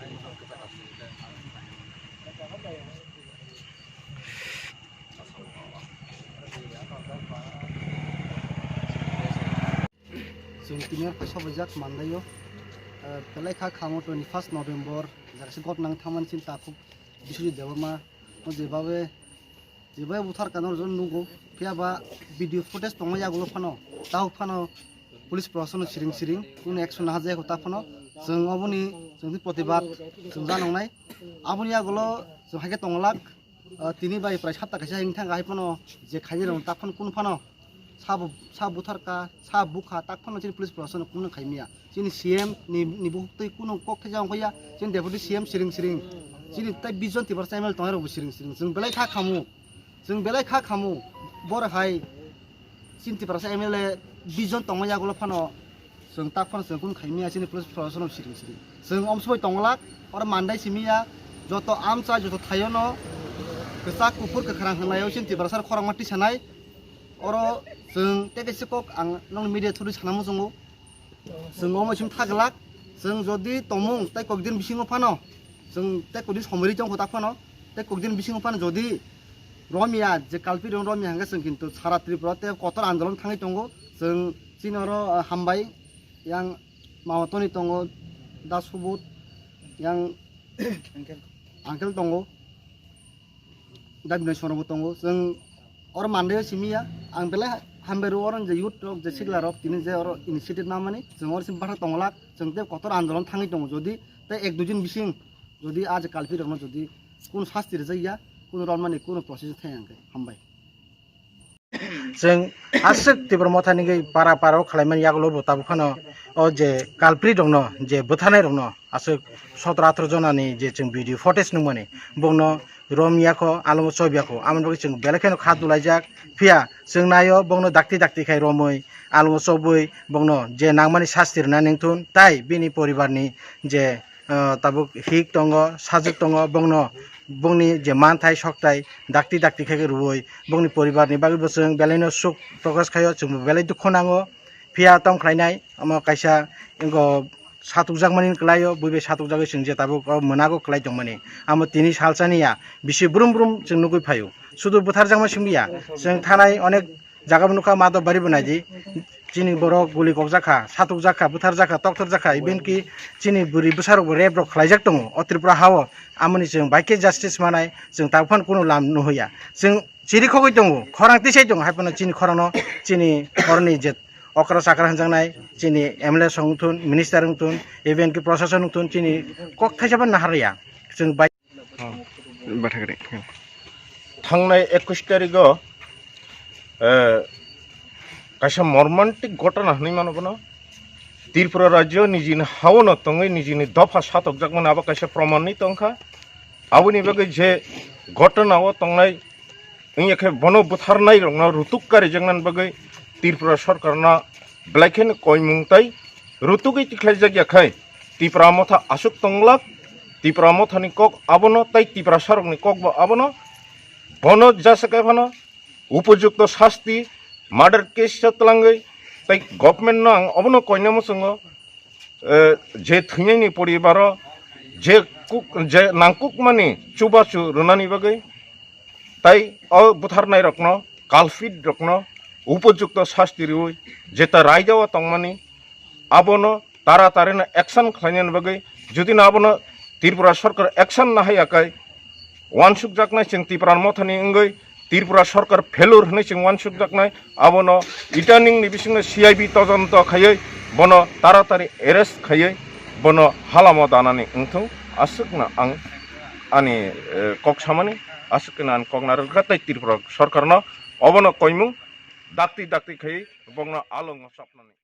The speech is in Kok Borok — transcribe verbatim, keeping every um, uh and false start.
Chwng tini o kaisa bwjak mandaio, belai kha khamu twenty first November, jagasi gotnang thangmani chini takhuk Biswajit Debbarma, o jebabe Jeba buthar kanor jon nugo, phiya ba video footage tongma yagulo phano, tao phano police proshasano siring siring, kunu action naha jaya ta phano, chwng oboni chwng protibad chwng janongnai. Aboni yagulo chwng haikhe tonglak, ah, tini bai prai sapta kaisa hing thang hai phano je khairok ta phano kunu phano sabo sa buthar ka, sa bukha, tak phano chini police proshasano kunu khaimya. Chini C M ni, ni bukhuk twi kunu kok khe jang khoya, chini deputy C M siring siring. Chini tai bish jon Tiprasa M L A tongnai rok bo siring siring. Chwng belai kha khamu. Chwng belai kha khamu. Bor hai chini Tiprasa M L A bish jon tongma yagulo phano chwng tak phano chwng kunu khaimya chini police proshasano siring siring. Chwng omsoi tonglak, oro mandai simiya, joto amchai, joto thaiono kwchak kuphur kwkhrang hwnlaio chini Tiprasa khorangma tisanai. Oro chwng tei kaisa kok ang nokni media through sana muchungo. Chwng omo chwng thaglak, chwng jodi tongmung tei kokdin bisingo phano, chwng tei kokdin somori tongkho tak phano, tei kokdin bisingo phano jodi romya je kalpirok romya hwnkhe chwng kintu sara Tripura tei kotor andolon thangwi tongo. Chwng chini oro, ah, hambai yang mama toni tongo, da subut yang uncle tongo. Da Binoy Soro bo tongo. Chwng oro mandaio simiya. Ang belai hambai rw oro je youth rok je sikla rok tini je oro initiative namani chwng oro sim bathak tonglak. Chwng tei kotor andolon thangwi tongo. Jodi tei ek dui din bising jodi a je kalpirokno jodi kunu sasti rijak ya, kunu romani kunu process thai hwnkhe hambai. Chwng aswk Tipra Mothani gwi para para o khwlaimani yagulo bo tabuk phano o je culprit rokno je bwtharnai rokno aswk sotro atro jonani je chwng video footage nukmani bokno romyakho, alongo chobiyakho, amoni bagwi chwng belai kheno kha dulaijak. Phiya chwng naio bokno dakti dakti khai romwi alongo chobwi bokno je nangmani sasti rwna nengthun tai bini poribarni je ah, tabuk hik tongo, sajwk tongo, bongno, bongni je manthai, sokthai, dakti dakti khe rwui, bongni poribarni bagwi bo chwng belaino suk prokash khaio, chwngbo belai dukhu nango. Phiya tong khlainai, omo kaisa wngkho satukjakmani kwlaio, buibai satukjagwi chwng je tabuk o mwnago kwlai tongmani. Amo tini salsani ya, bisi brum brum chwng nugwi phaio. Sudu bwtharjakma simi ya, chwng thanai onek jaga bo nukha, Madhobari bo naidi. Chini borok guli kokjak kha, satukjak kha, bwtharjak kha, tokthorjak kha, even ki chini bwrwi bwsarok bo rape rok khlaijak tongo o Tripura hao. Amoni chwng bai khe justice manai, chwng tabuk phano kunu lam nuhuya. Chwng chiri khogwi tongo, khorang tisai tongo, hai phano chini khorangno chini oroni je okra chakra hwnjaknai, chini M L A song wngthun, minister wngthun, even ki prosason wngthun, chini kok thaisa phano naharya. Chwng bai Oh, bathakri. Thangnai ekush tarigo, eh, kaisa mormantik ghotona hwnwi mano bono. Tripura rajyo nijini haono tongwi nijini dopha satokjakmani abo kaisa promanni tongkha. Aboni bagwi je ghotona o tongnai wngya khe bono butharnai rokno rutuk karijaknani bagwi Tripura sorkarno belai kheno koimung tai rutugwi tikhlaijak ya khai Tipra Motha aswk tonglak, Tipra Mothani kok abono tai Tiprasarokni kokbo abono, bono jasa khe phano upojukto sasti, murder case sa twlangwi tai government no ang obono koina muchungo, eh, je thwinaini poribaro je kuk-, je nangkukmani chubachu rwnani bagwi tai o butharnairokno, culprit rokno upojukto sasti rwui jeta raidao tongmani abono tara tarino action khlainani bagwi, judino abono Tripura sorkar action nahaiya kai, wansukjaknai chwng Tipra Mothani wngwi Tripura sorkar failure hwnwi chwng wansukjaknai, abono itaning ni bisingno C I B todonto khaiwi bono taratari arrest khaiwi bono halamo danani wngthung, aswkno ang ani, eh, kok samani, aswkno ang kok narwkha tei Tripura sorkarno obono koimung dakti dakti khaiwi bokno alongo chopnani.